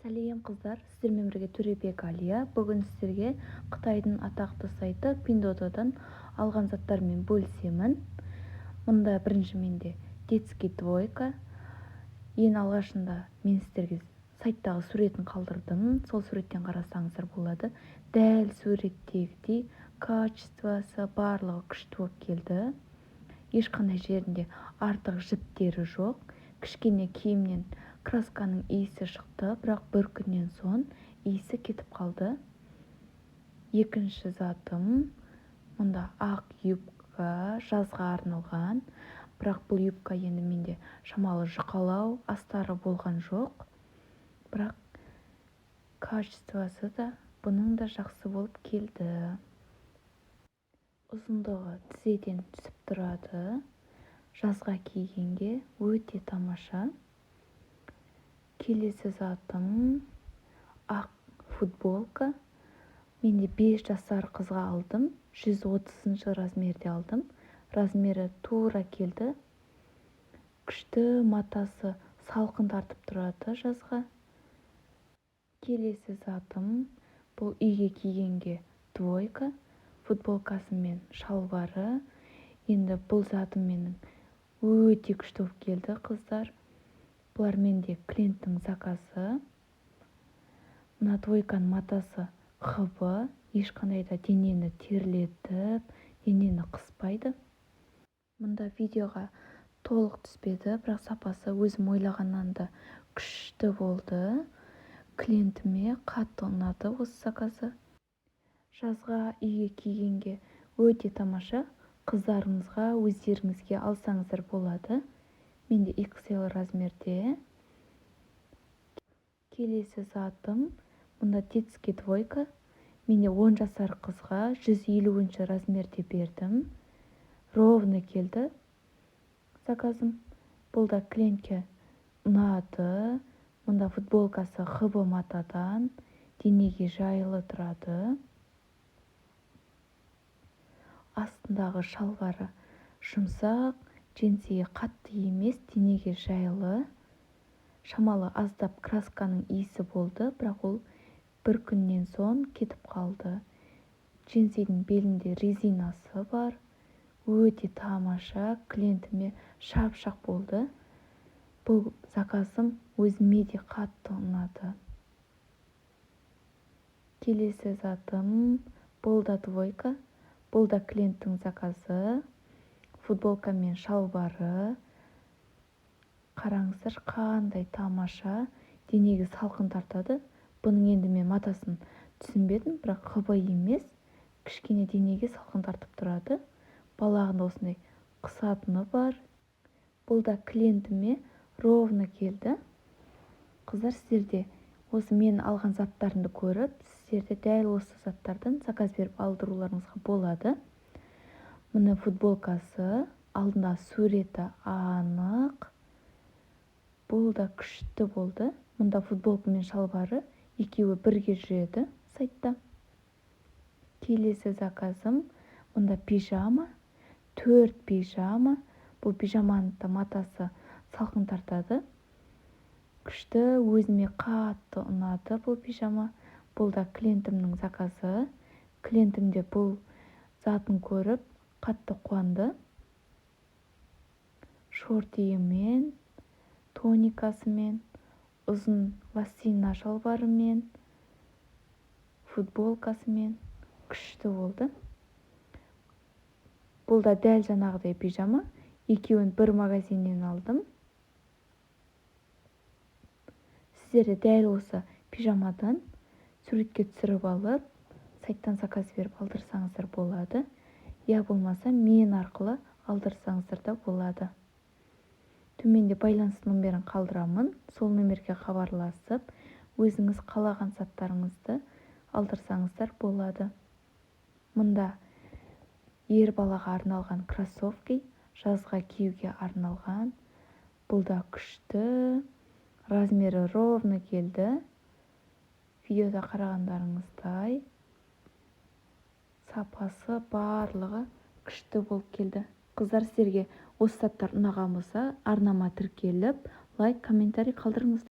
Сәлем, қыздар! Сіздермен бірге Төребек Алия. Бүгін сіздерге Қытайдың атақты сайты Пиндуодуодан алған заттарыммен бөлісемін. Мұнда бірінші менде детский двойка. Ең алғашында мен сіздерге сайттағы суретін қалдырдым, сол суреттен қарасаңыздар болады. Дәл суреттегідей качествосы, барлығы күшті болып келді. Ешқандай жерінде артық жіптері жоқ. Кішкене киімнен красканың иісі шықты, бірақ бір күннен соң иісі кетіп қалды. Екінші затым мұнда ақ юбка, жазға арналған. Бірақ бұл юбка енді менде шамалы жұқалау, астары болған жоқ, бірақ качествосы да бұның да жақсы болып келді. Ұзындығы тізеден түсіп тұрады, жазға кигенге өте тамаша. Келесі затым ақ футболка. Менде 5 жасар қызға алдым, 130 размерде алдым. Размері тура келді. Күшті, матасы салқын тартып тұрады жазға. Келесі затым бұл үйге кигенге двойка, футболкасы мен шалбары. Енді бұл затым менің өте күшті болып келді, қыздар. Бұлар менде клиенттің заказы. Мына двойканың матасы ХБ, ешқандай да денені терлетіп, денені қыспайды. Мұнда видеоға толық түспеді, бірақ сапасы өзім ойлағаннан да күшті болды. Клиентіме қатты ұнады осы заказы. Жазға үйге кигенге өте тамаша. Қыздарыңызға, өздеріңізге алсаңыздар болады. Менде XL размерде. Келесі затым мұнда детский двойка. Менде 10 жасар қызға 150 размерде бердім. Ровно келді заказым. Бұл да клиентке ұнады. Мұнда футболкасы ХБ матадан, денеге жайлы тұрады. Астындағы шалбары жұмсақ, джинсиі қатты емес, денеге жайлы. Шамалы аздап красканың иісі болды, бірақ ол бір күннен соң кетіп қалды. Джинсидің белінде резинасы бар. Өте тамаша, клиентіме шап-шақ болды. Бұл заказым өзіме де қатты ұнады. Келесі затым бұл да двойка. Бұл да клиенттің заказы. Футболка мен шалбары. Қараңыздар, қандай тамаша, денеге салқын тартады. Бұның енді мен матасын түсінбедім, бірақ ХБ емес, кішкене денеге салқын тартып тұрады. Балағында осындай қысатыны бар. Бұл да клиентіме ровно келді. Қыздар, сіздер де осы мен алған заттарымды көріп, сіздер де дәл осы заттардан заказ беріп алдыруларыңызға болады. Міне, футболкасы, алдында суреті анық. Бұл да күшті болды. Мұнда футболка мен шалбары екеуі бірге жүреді сайтта. Келесі заказым мұнда пижама, 4 пижама. Бұл пижаманың да матасы салқын тартады. Күшті, өзіме қатты ұнады бұл пижама. Бұл да клиентімнің заказы. Клиентім де бұл затын көріп қатты қуанды. Шортиімен, тоникасымен, ұзын лосина шалбарымен, футболкасымен күшті болды. Бұл да дәл жаңағыдай пижама. Екеуін бір магазиннен алдым. Сіздер де дәл осы пижамадан суретке түсіріп алып, сайттан заказ беріп алдырсаңыздар болады. Я болмаса мен арқылы алдырсаңыздар да болады. Төменде байланыс номерін қалдырамын. Сол номерге хабарласып, өзіңіз қалаған заттарыңызды алдырсаңыздар болады. Мұнда ер балаға арналған кроссовки, жазға киюге арналған. Бұл да күшті, размері ровно келді. Видеода қарағандарыңыздай сапасы, барлығы күшті болып келді. Қыздар, сіздерге осы заттар ұнаған болса, арнама тіркеліп, лайк, комментарий қалдырыңыздар.